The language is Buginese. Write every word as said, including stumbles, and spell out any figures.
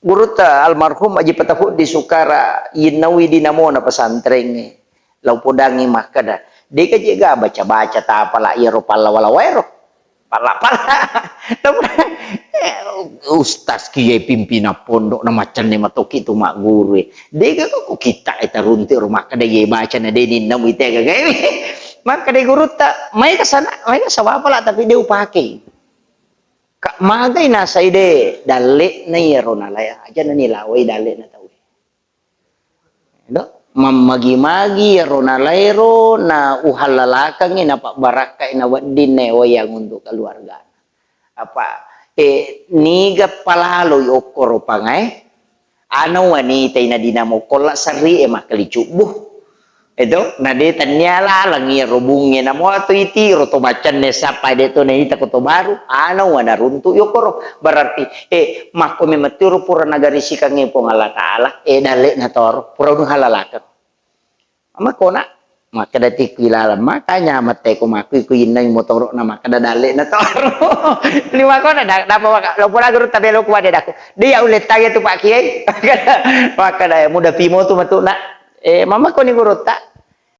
Gurutta almarhum Aji Patapuddi Sukara, innaui dinamona pesantrengnge. Lau podangngi makkeda, "Dega jega baca-baca tapala iyaro pallawa-lawaero." Palla-palla. Tapi, eh, ustaz kiye pimpinan pondok na maccanne matoki tu magguru e. Dega ko kita e taruntu ro makkeda ye baca na de ninnaui tega gawe. Makkeda gurutta, "Mai kasana, mai kasawa pala tapi de upake." Ka magai nasai de dalle'na iyaro nalae, aja nanilawai dalle'na tauwe. Do, mammagi-magi iyaro nalaero na uhallalakengngi na pabbarakkai na wedding na wayang untuk keluargana. Apa, eh, niga palaloi okkoro pangae, Ana wanita ina dina mokkolla serri e makkali cubbu. Eto, na de tannia laleng iyaro bunge namo atau itiro to maccanne sappa de to naita ko to baru, ana wana runtu yokoro. Berarti, eh, makko memettiro pura nagari sikangnge Puang Allah Ta'ala, eh, dalle na toro, pura nu halalakeng. Makkona, makkeda tikku ilaleng, makanya mette ko makku iku innai motoro na makkeda dalle na toro. Lima kona da, dapa maka, lopo la guru tabelo ku wade daku. Dia ulle tanya tu Pak Kiai. Makkeda, "Eh, muda pimo tu matu nak." Eh, mama koni guru tak?